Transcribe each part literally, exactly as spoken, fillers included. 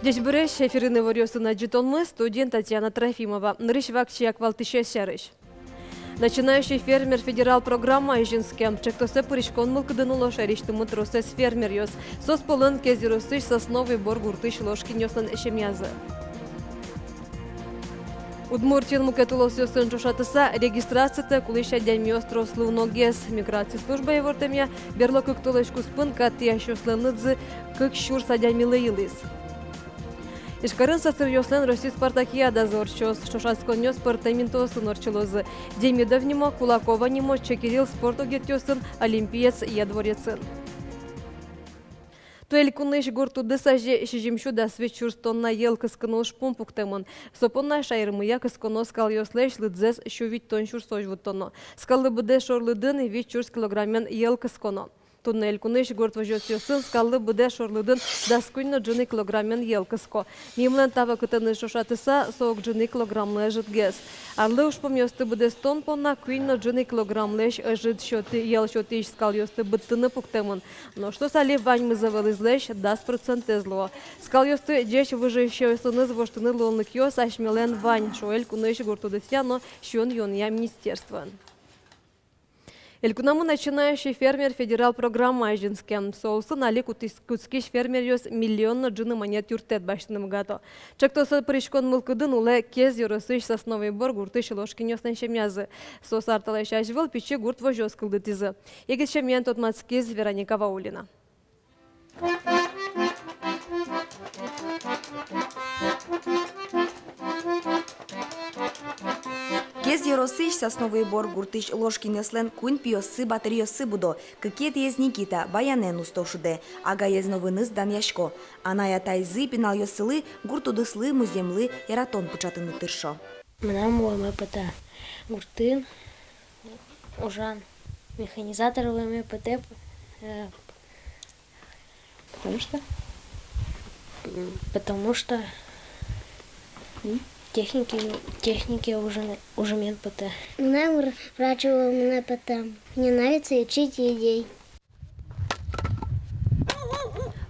Ӟечбуресь! Эфирын иворъёсын адӟытонмы, студиын Татьяна Трофимова. Нырысь вакчияк валтӥсез сярысь. «Начинающий фермер» федерал программа азинске. Ӵектосэ пыриськон мылкыдын уло шаерысьтымы тросэз фермеръёс. Соос пӧлын Кез ёросысь Сосновый Бор гуртысь Ложкинъёслэн семьязы. Удмуртиын мукет улосъёсын ӵошатыса, регистрацитэк улӥсь адямиос трослы уногес. Миграци служба ивортэмъя, берло кык толэзь куспын кат тӥясьёслэн лыдзы кык сюрс адямилы йылӥз. Ижкарын сӧсыръёслэн Россиысь спартакиадазы ортчоз. Ӵошатсконъёс пӧртэм интыосын ортчылозы. Демидов нимо, Кулакова нимо, Чекерил спорт огетъёсын «Олимпиец» я дворецын. Туэ элькунысь гурт удысын сизьым сю дас вить сюрс тонна йӧл кыскыны ужпум пуктэмын. Со понна шаермыя кысконо скалъёслэсь лыдзэс сю витьтон сюрсозь вуттоно. Скаллы быдэ шорлыдын вить сюрс килограммен йӧл кысконо. Туннэ элькунысь гурт возёсъёсын скаллы быдэ шорлыдын дас куинь но ӝыны килограммен йӧл кыско. Мимален та вакытэныз ӵошатыса, со ог ӝыны килограммлы ӧжытгес. Арлы ужпумъёсты быдэстон понна куинь но ӝыны килограммлэсь ӧжыт сёты-, йӧл сётӥсь скалъёсты быдтыны пуктэмын. Нош соос али ваньмыз ӧвӧлызлэсь дас процентэз луо. Скалъёсты ӟеч выжыысьёсыныз воштыны луонлыкъёс асьмелэн вань, шуэ элькунысь гурт удысъя но сиён-юонъя министерствоын. Элькунамы «Начинающий фермер» федерал программа азинске. Со улсын али кутӥсь-, кутскись фермеръёс миллион но ӝыны манет юрттэт басьтыны быгато. Ӵектосэ пыриськон мылкыдын улэ Кез ёросысь Сосновый Бор гуртысь Ложкинъёслэн семьязы. Соос ар талэсь азьвыл пичи гурт возёс кылдытӥзы. Егит семьяен тодматскиз Вероника Ваулина. Кез ёросысь Сосновый Бор гуртысь Ложкинъёслэн куинь пиоссы-батыръёссы будо. Кыкетӥез Никита баянэн усто шудэ, агаез но выныз данъясько. Анай-атайзы пиналъёссылы гурт удыслы, музъемлы яратон пыӵатыны тыршо. Мынам вуэме потэ гуртын ужан, механизатор вуэме потэ, э, Потому что? М, потому что, м, техники, технике ужен-, ужамен потэ. Мынам вр-, врач вуэме потэ. Мне нравится лечить людей.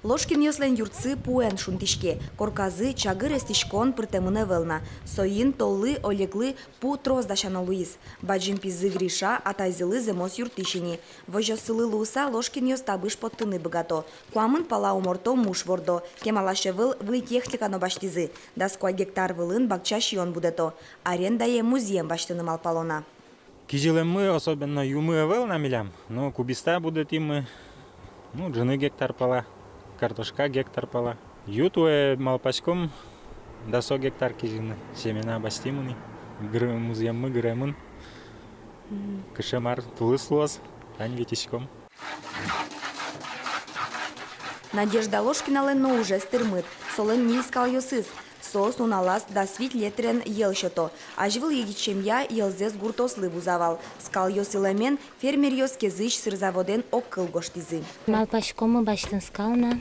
Ложкинъёслэн юртсы пуэн шунтӥське. Корказы чагыр эстӥськон пыртэмын ӧвӧл на. Соин толлы Олеглы пу трос дасяно луиз. Бадӟым пизы Гриша атайзылы зэмос юрттӥсь ини. Возёссылы луыса, Ложкинъёс табыш поттыны быгато. Куамын пала уморто муш вордо. Кемалась ӧвӧл выль техника но басьтӥзы. Дас куать гектар вылын бакча сиён будэто. Арендае музъем басьтыны малпало на. Кизилэммы, особенно юмы ӧвӧл на милям, но кубиста будэтӥмы, ну, ӝыны гектар пала, картошка гектар пала. Ю туэ малпаськом дасо гектар кизины, семена басьтӥм ини, гыр-, музъеммы гыремын. Кыӵе мар тулыс луоз, тань витиськом. Надежда Ложкиналэн но ужез тырмыт, солэн ньыль скалъёсыз. Соос нуналаз дас вить литрен йӧл сёто. Азьвыл егит семья йӧлзэс гуртоослы вуза вал. Скалъёс йылэмен фермеръёс Кезысь сырзаводэн огкыл гожтӥзы. Малпаськомы басьтыны скал на.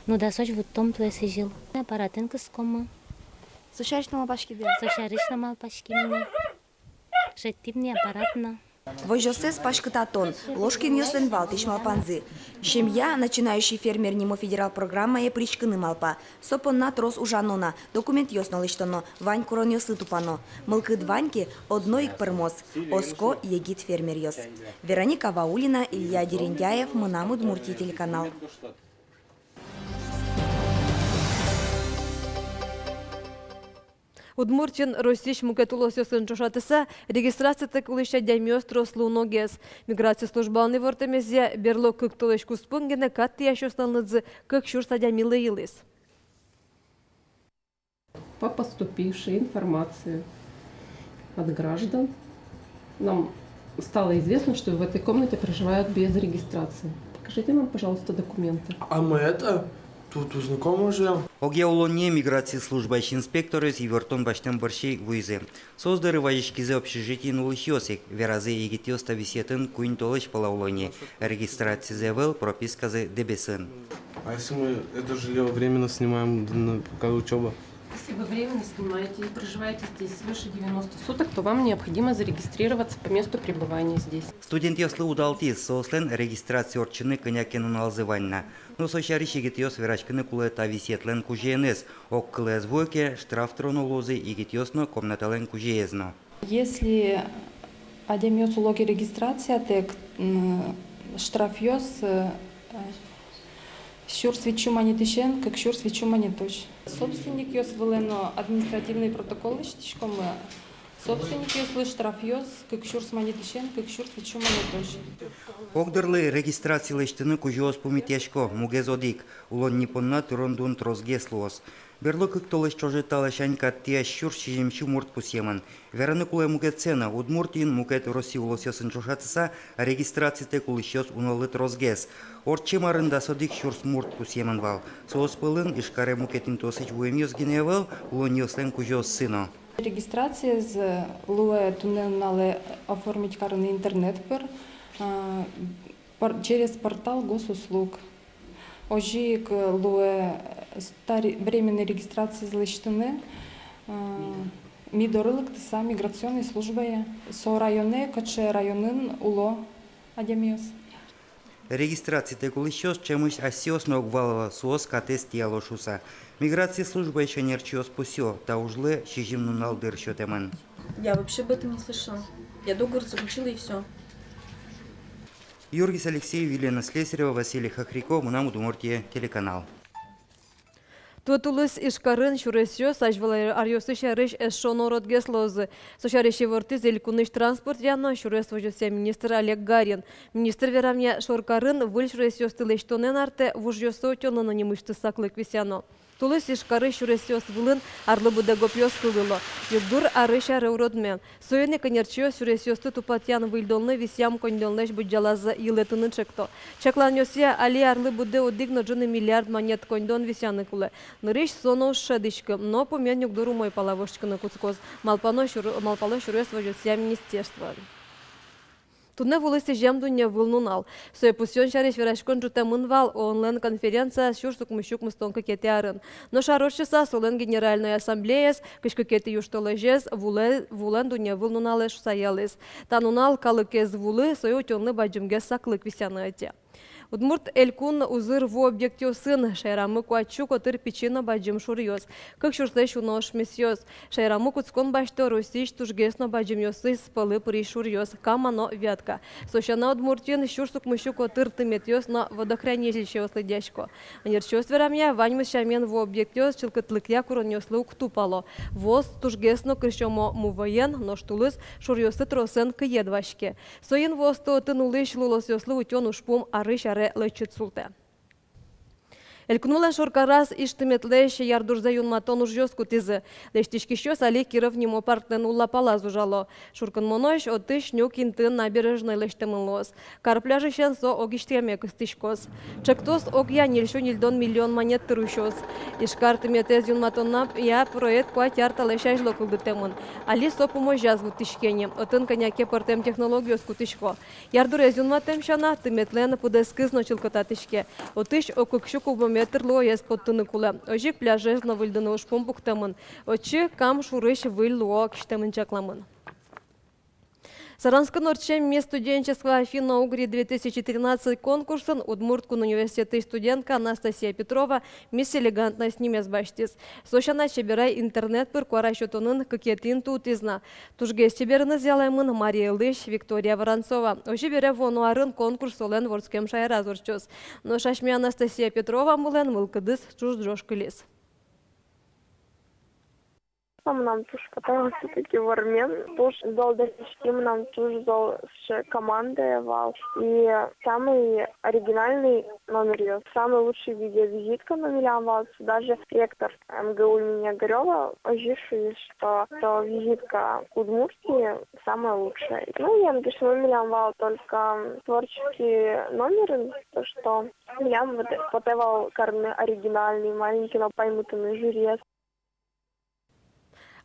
Ну, дасозь вуттом туэ сӥзьыл. Аппаратэн кыскомы. Со сярысь но малпаськиды-а? Со сярысь но малпаським ни. Шедьтӥм ни аппарат но. Возёссэс паськытатон — Ложкинъёслэн валтӥсь малпанзы. Семья «Начинающий фермер» нимо федерал программае пыриськыны малпа. Со понна трос ужано на, документъёс но лэсьтоно, вань куронъёслы тупано. Мылкыд вань ке, одно ик пӧрмоз. Оско егит фермеръёс. Вероника Ваулина, Илья Дерендяев, «Мынам Удмуртие» телеканал. Удмуртиын Россиысь мукет улосъёсын ӵошатыса, регистрацитэк улӥсь адямиос трослы уногес. Миграци службалэн ивортэмезъя, берло кык толэзь куспын гинэ кат тӥясьёслэн лыдзы кык сюрс адямилы йылӥз. По поступившей информации от граждан, нам стало известно, что в этой комнате проживают без регистрации. Покажите нам, пожалуйста, документы. А мы это, тут у знакомого живём. Огъя улонние миграци службаысь инспекторъёс ивортон басьтэм бӧрсьы ик вуизы. Соос доры вазиськизы общежитиын улӥсьёс ик, веразы, егитъёс та висъетын куинь толэзь пала уло ни, регистрацизы ӧвӧл, прописказы Дэбесын. А если мы это жильё временно снимаем, д-, на, пока учёба? Если вы временно снимаете и проживаете здесь свыше девяноста суток, то вам необходимо зарегистрироваться по месту пребывания здесь. Студентъёслы удалтӥз, соослэн регистрация ортчыны кӧня ке нуналзы вань на. Но со сярысь егитъёс вераськыны кулэ та висъетлэн кузёеныз. Ог кылэз вуэ ке, штраф тыроно луозы егитъёс но, комнаталэн кузёез но. Если адямиос уло ке регистрациятэк, м, штрафъёс, э, сюрс витьсю манетысен кык сюрс витьсю манетозь. Собственникъёс вылэ но административный протокол лэсьтӥськомы. Собственникъёслы штрафъёс кык сюрс манетысен кык сюрс витьсю манетозь. Огдырлы регистрация лэсьтыны кузёос пумитъясько, мугез одӥг: улон-ни понна тырон дун тросгес луоз. Берло кык толэзь ӵоже та ласянь кат тӥясь сюрс сизьымсю мурт пусъемын. Вераны кулэ мукетсэ но: Удмуртиын мукет Россия улосъёсын ӵошатыса, регистрацитэк улӥсьёс унолы тросгес. Ортчем арын дас одӥг сюрс мурт пусъемын вал. Соос пӧлын Ижкаре мукет интыосысь вуэмъёс гинэ ӧвӧл, улонниослэн кузёоссы но. Регистрациез луэ туннэ нуналэ оформить карыны интернет пыр, а, пор-, через портал госуслуг. Озьы ик луэ, э, ста ре-, временной регистрациез лэсьтыны, э, ми доры лыктыса, миграционной службае. Со районэ, кыӵе районын уло адямиос. Регистрацитэк улӥсьёс ӵемысь асьсэос но уг валало, соос катэз тӥяло шуыса. Миграция службаысь ӧнерчиос пусъё: та ужлы сизьым нунал дыр сётэмын. Я вообще об этом не слышала. Я договор заключила и всё. Юргис Алексеев, Елена Слесарева, Василий Хохряков, «Мынам Удмуртие» телеканал. Туэ тулыс Ижкарын сюресъёс азьвыл аръёсы сярысь эшшо но уродгес луозы. Со сярысь ивортӥз элькунысь транспортъя но сюрес возёсъя министр Олег Гарин. Министр верамъя, шоркарын выль сюресъёсты лэсьтонэн артэ вужъёссэ утёнлы но нимысьтыз саклык висъяно. Тулыс Ижкарысь сюресъёс вылын арлы быдэ гопъёс кылдыло. Югдур арысь аре уродме. Соин ик ӧнерчиос сюресъёсты тупатъян-выльдонлы висъям коньдонлэсь быдӟалазы йылэтыны чекто. Чакланъёсъя, али арлы быдэ одӥг но ӝыны миллиард манет коньдон висъяны кулэ. Нырысь со но уз шӧдӥськы, но пумен югдур умой пала воштӥськыны кутскоз, малпано сюр-, малпало сюрес возёсъя министерствоын. Туннэ вуылӥз сӥзем дунневыл нунал. Сое пусъён сярысь вераськон ӝутэмын вал ООН-лэн конференцияз сюрс укмыссю укмыстон кыкетӥ арын. Нош ар ортчыса солэн Генеральной Ассамблеяез кызь кыкетӥ южтолэзез вулэ-, вулэн дунневыл нуналэ шуыса ялӥз. Та нунал калыкез вулы, сое утёнлы бадӟымгес саклык висъяны ӧте. Удмурт Элькун узыр ву объектъёсын. Шаерамы куатьсю котыр пичи но бадӟым шуръёс, кык сюрслэсь уно ошмесъёс. Шаерамы кутскон басьто Россиысь тужгес но бадӟымъёсыз пӧлы пырись шуръёс Кама но Вятка. Со сяна, Удмуртиын сюрс укмыссю котыр тыметъёс но водохранилищеос лыдъясько. Ӧнерчиос верамъя, ваньмыз сямен ву объектъёс чылкытлыкъя куронъёслы уг тупало. Вуос тужгес но кырсёмо мувӧен, нош тулыс шуръёсты тросэн кыед ваське. Соин вуосты отын улӥсь лулосъёслы утён ужпум арысь аре лэчыт султэ. Элькунмылэн шоркараз Иж тыметлэсь ярдурзэ юнматон ужъёс кутӥзы. Лэсьтӥськисьёс али Киров нимо парклэн уллапалаз ужало. Шуркынмонозь отысь нюк интыын набережной лэсьтэмын луоз. Кар пляжысен со огъяськеме кыстӥськоз. Чектос огъя ньыльсю ньыльдон миллион манет тыр усёз. Ижкар тыметэз юнматонъя проект куать ар талэсь азьло кылдытэмын. Али со пумозяз вуттӥське ни. Отын кӧня ке пӧртэм технологиос кутӥсько. Ярдурез юнматэм сяна, тыметлэн пыдэскыз но чылкытатӥське. Отысь ог кыксю кубометр луоез поттыны кулэ. Озьы ик пляжез но выльдыны ужпум пуктэмын. Отчы Кам шурысь выль луо кисьтэмын чакламын. Саранскын ортчем «Мисс студенчества Финно-Угрии две тысячи тринадцать» конкурсын Удмурт кун университетысь студентка Анастасия Петрова «Мисс Элегантность» нимез басьтӥз. Со сяна, чеберай интернет пыр куара сётонын кыкетӥ инты утӥз на. Тужгес чеберыныз ялэмын Марий Элысь Виктория Воронцова. Озьы бере, вуоно арын конкурс солэн вордскем шаераз ортчоз. Нош асьме Анастасия Петровамылэн мылкыдыз туж ӝож кылиз. Мынам туж потэ вал всё-таки вормем. Туж зол дасяськи мынам, туж зол сыӵе командае вал. И самый оригинальный номеръёс, самый лучший видеовизитка но милям вал. Даже ректор МГУ имени Огарёва озьы шуиз, что, что визитка Удмуртии самая лучшая. Ну, янгышмы милям вал только творческий номерын, то, что милям вот потэ вал карыны оригинальный, маленький но паймытыны жюриез.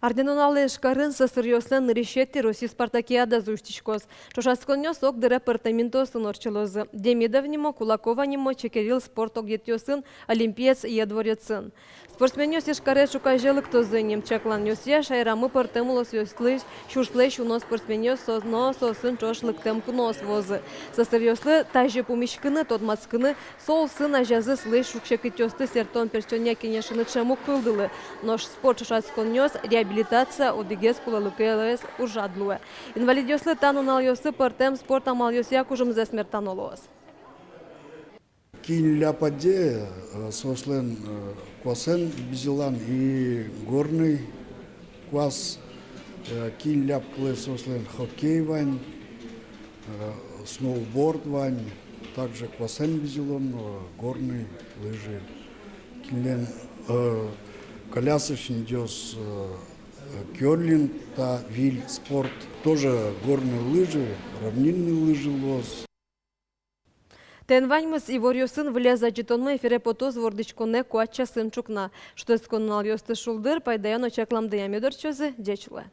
Ар нуналэ Ижкарын сӧсыръёслэн нырысетӥ Россия спартакиадазы усьтӥськоз. Ӵошатсконъёс ог дыре пӧртэм интыосын ортчылозы. Демидов нимо, Кулакова нимо, Чекерил спорт огъетъёсын, Олимпиец йӧ дворецын. Спортсменъёс Ижкаре ӵуказе лыктозы ни. Чакланъёсъя, шаерамы пӧртэм улосъёслэсь сюрслэсь уно спортсменъёс со-, но соосын ӵош лыктэм куноос вуозы. Сӧсыръёслы тазьы пумиськыны, тодматскыны, со улсын азязы сылӥсь шуг-секытъёсты сэрттон-пертчонъя кенешыны ӵем уг кылдылы. Нош спорт ӵошатсконъёс реабилитация одӥгез кулэлыкез ужрад луэ. Инвалидъёслы та нуналъёсы пӧртэм спорт амалъёсъя кужымзэс мертано луоз. Кин лябаде, э, соослэн, э, куасэн бызьылон и горный куас, э, кин ляб кулэ, соослэн хоккей вань, э, сноуборд вань, также куасэн бызьылон, э, горный лыжи. Кинлэн, э, колясочникъёс, э, керлинг, та виль спорт, тоже горные лыжи, равнинные лыжи луоз. Тӥни ваньмыз. Иворъёсын вылез адӟытонмы эфире потоз вордӥськонэ куать часын ӵукна. Шутэтскон нуналъёсты шулдыр, пайдаё но чакламдыя мед ортчозы. Ӟеч луэ.